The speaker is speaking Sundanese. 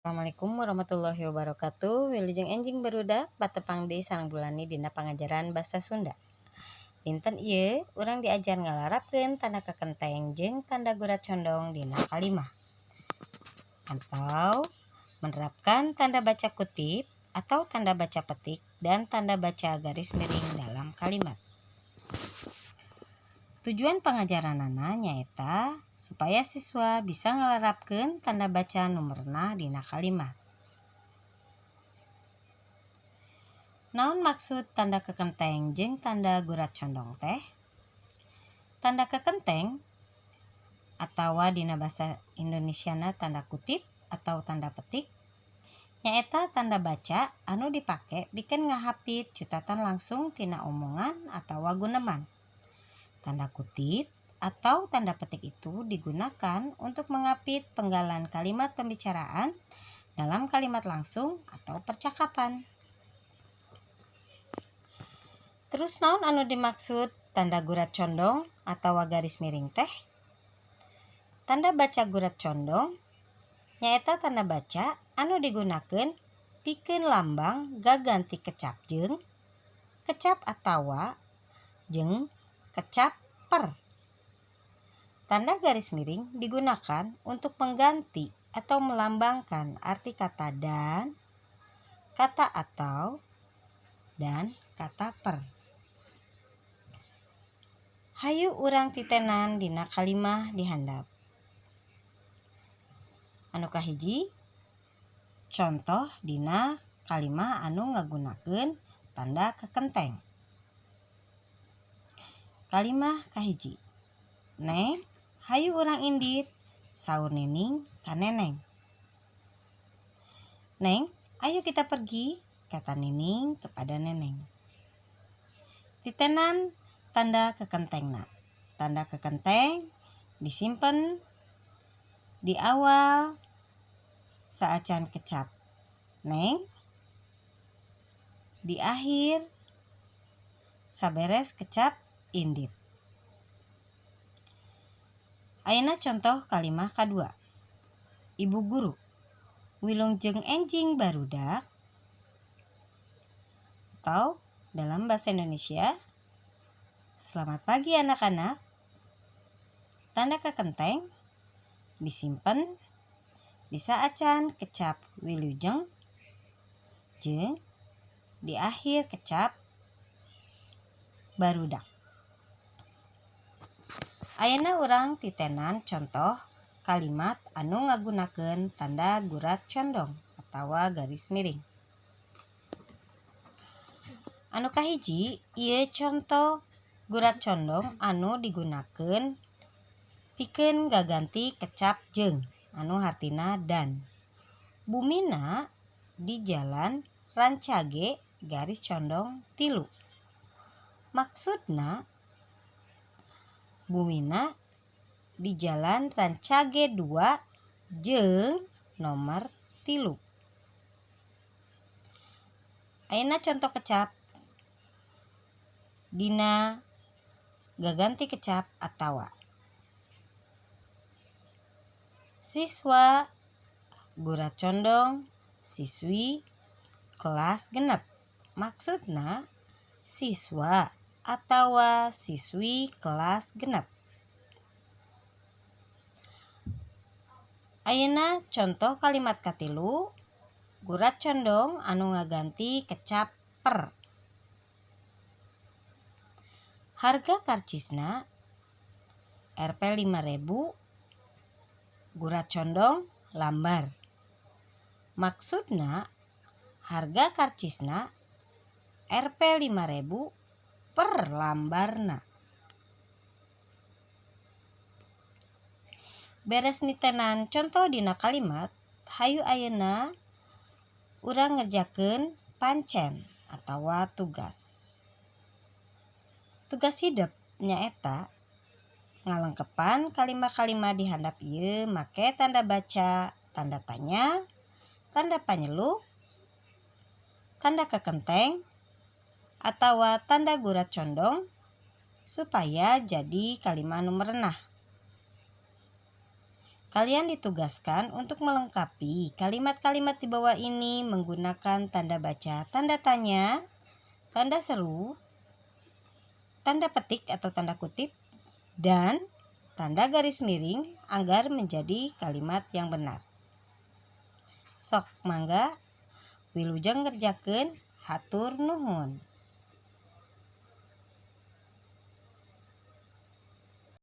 Assalamualaikum warahmatullahi wabarakatuh. Wilujeng enjing barudak, patepang deui sareng Bu Lani dina pangajaran basa Sunda. Dinten ieu urang diajar ngalarapkeun tanda kekenteng jeung tanda gurat condong dina kalimah. Atau menerapkan tanda baca kutip atau tanda baca petik dan tanda baca garis miring dalam kalimat. Tujuan pangajaranana nyaeta supaya siswa bisa ngalarapkeun tanda baca nu merenah dina kalimat. Naon maksud tanda kekenteng jeung tanda gurat condong teh? Tanda kekenteng atawa dina basa Indonesiana tanda kutip atau tanda petik nyaeta tanda baca anu dipake pikeun ngahapit cutatan langsung tina omongan atawa guneman. Tanda kutip atau tanda petik itu digunakan untuk mengapit penggalan kalimat pembicaraan dalam kalimat langsung atau percakapan. Terus naon anu dimaksud tanda gurat condong atawa garis miring teh? Tanda baca gurat condong nyaeta tanda baca anu digunakeun pikeun lambang gaganti kecap jeung, kecap atawa, jeung kecap per. Tanda garis miring digunakan untuk mengganti atau melambangkan arti kata dan, kata atau, dan kata per. Hayu urang titenan dina kalimah di handap. Anu kahiji, contoh dina kalimah anu ngagunakeun tanda kekenteng. Kalimah kahiji, Neng, hayu urang indit, saur Nining ka Neneng. Neng, ayo kita pergi, kata Nining kepada Neneng. Titenan tanda kekentengna. Tanda kekenteng disimpen di awal saacan kecap Neng, di akhir saberes kecap indit. Ayeuna contoh kalimah kadua. Ibu guru, wilujeng enjing barudak, atau dalam bahasa Indonesia, selamat pagi anak-anak. Tanda kekenteng disimpen di saacan kecap wilujeng jeung di akhir kecap barudak. Ayeuna urang titenan contoh kalimat anu ngagunakeun tanda gurat condong atawa garis miring. Anu kahiji, ieu conto gurat condong anu digunakeun pikeun gaganti kecap jeung anu hartina dan. Bumina di Jalan Rancage garis condong 3. Maksudna bumina di Jalan Rancage 2 jeung nomor 3. Ayeuna contoh kecap dina gaganti kecap atawa. Siswa gurat condong siswi kelas 6. Maksudna siswa atawa siswi kelas 6. Ayeuna contoh kalimat katilu gurat condong anu ngaganti kecap per. Harga karcisna Rp 5.000 gurat condong lambar. Maksudna harga karcisna Rp 5.000 per lambarna. Beres nitenan contoh dina kalimat, hayu ayeuna urang ngerjakeun pancen atawa tugas. Tugas hidep nyaeta ngalengkepan kalima-kalima di handap ieu make tanda baca, tanda tanya, tanda panyeluk, tanda kekenteng, atawa tanda gurat condong supaya jadi kalimah anu merenah. Kalian ditugaskan untuk melengkapi kalimat-kalimat di bawah ini menggunakan tanda baca, tanda tanya, tanda seru, tanda petik atau tanda kutip, dan tanda garis miring agar menjadi kalimat yang benar. Sok mangga, wilujeng ngerjakeun, hatur nuhun.